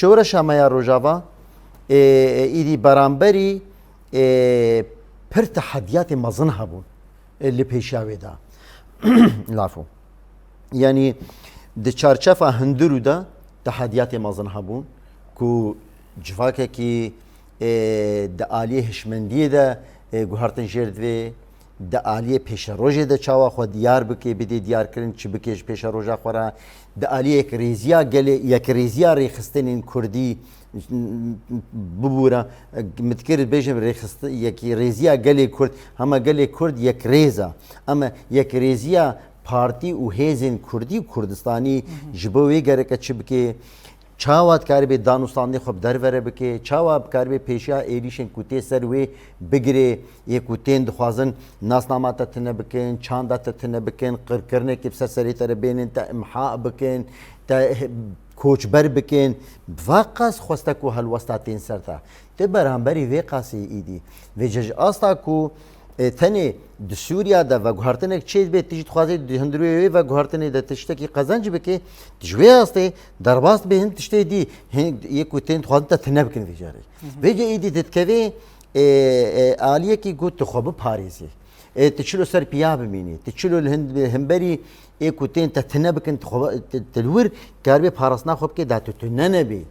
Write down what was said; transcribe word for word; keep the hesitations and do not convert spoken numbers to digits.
Şoreşa me ya Rojava, e, e, îdî beramberî, e, pir tehediyatê mezin hebûn, e, li pêşiya wê de. Lafo. Yanî di çarçefa hundirû de tehediyatê mezin hebûn ku civakekî, e, di aliyê hişmendiyê de, e, guhertin jêr divê, di aliyê pêşerojê de çawa xwe diyar bike, bidê diyarkirin, çi bike ji pêşeroja xwe re, di aliyê yekrêziya gelê, yekrêziya rêxistinên kurdî bibûre, min dikir bêjim rêxist-, yekrêziya gelê kurd, hema gelê kurd yekrêz e. Em yekrêziya partî û hêzên kurdî û kurdistanî ji bo wê gereke çi bike? Çawa dikaribê danûstandê xwe bi derve re bike? Çawa dikaribê pêşiya êrîşên ku tê ser wê bigirê? Yê ku tên dixwazin nasnama te tune bikin, çanda te tune bikin, qirkirinekê bi ser serê te re bênin, te imha bikin, te koçber bikin. Bi va qas xweste ku helwesta tên ser te. Tê beramberî vê qasî îdî. Vêce ji asta ku, e, tenê di Sûriya de veguhertinek çêdibe, tu jî dixwazê di hundirûyê wê veguhertinê de tiştekî qezenc bike, tu ji wê astê derbas dibe hin tiştê dî, hin yê ku tên dixwazin te tune bikin vê carê. Vêce îdî tu dikevê, e, e, aliyekî ku tu xwe biparêzî. E, tu çilo ser piya bimînî, tu çilo li hin-, himberî ê ku tên te tune bikin, tu xwe, tu, tu li wir karibê parastina xwe bike, da tu tune nebî.